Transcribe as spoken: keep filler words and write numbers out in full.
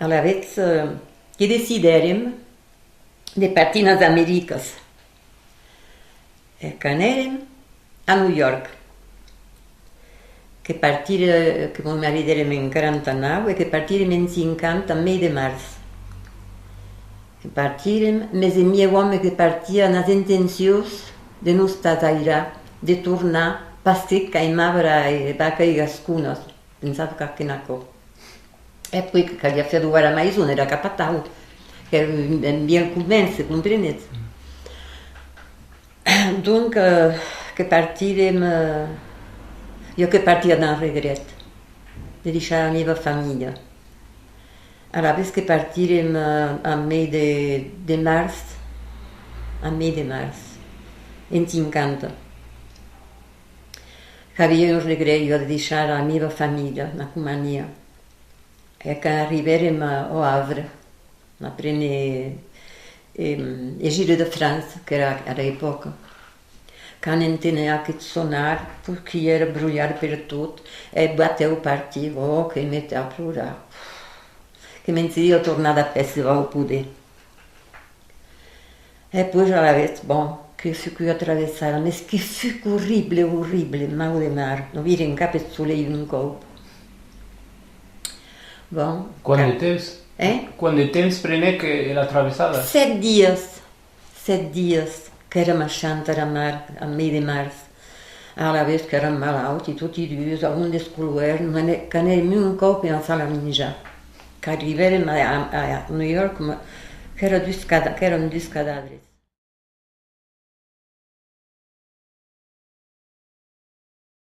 Alavetz, eh, que decidèrem de partir nas Americas. E qu'anèrem a New York. Que partire-, que mon marit èrem en quaranta-nau e que partírem en cinquanta, en mes de març. Que partírem, mes eth mieu òme que partia enas intencions de nos tasairar, de tornar, parce qu'aimava era, era vaca e gasconas. Pensava qu'ac en aquò. E puèi que caliá fèr dobar era maison, èra cap atau. Qu'èra un, un bien comença, comprenetz? Donc, eh, que partírem, eh, jo que partia damb regret de deishar era mieva familha. Alavetz que partírem, eh, en mes de, de març, en mes de març, en cinquanta. Qu'avia un regret, jo, de deishar era mieva familha, la companhia. E quand arribèrem a, au Havre, a préner, em, es Îles de France, qu'èra ara epòca, quand entenè aqueth sonar, puish que i èra brolhat pertot, e batè au partir, ò, que metè a plorar. Que me'n seria tornada a pè se vau poder. E puish alavetz, bon, que fuc ua traversada, mes que fuc orrible, orrible, mau de mar, non vírem cap eth solei un còp. Bon, Quant de temps? Eh? Quant de temps prenec, eh, la traversada? Sèt dias, sèt dias, qu'èra maishanta era mar, en mes de març. Alavetz qu'èram malauts, e toti dus, a on descolorem, qu'anèrem un còp en sala a minjar. Qu'arribèrem a, a, a New York, ma, qu'èra dus cada-, qu'èran dus cadavres.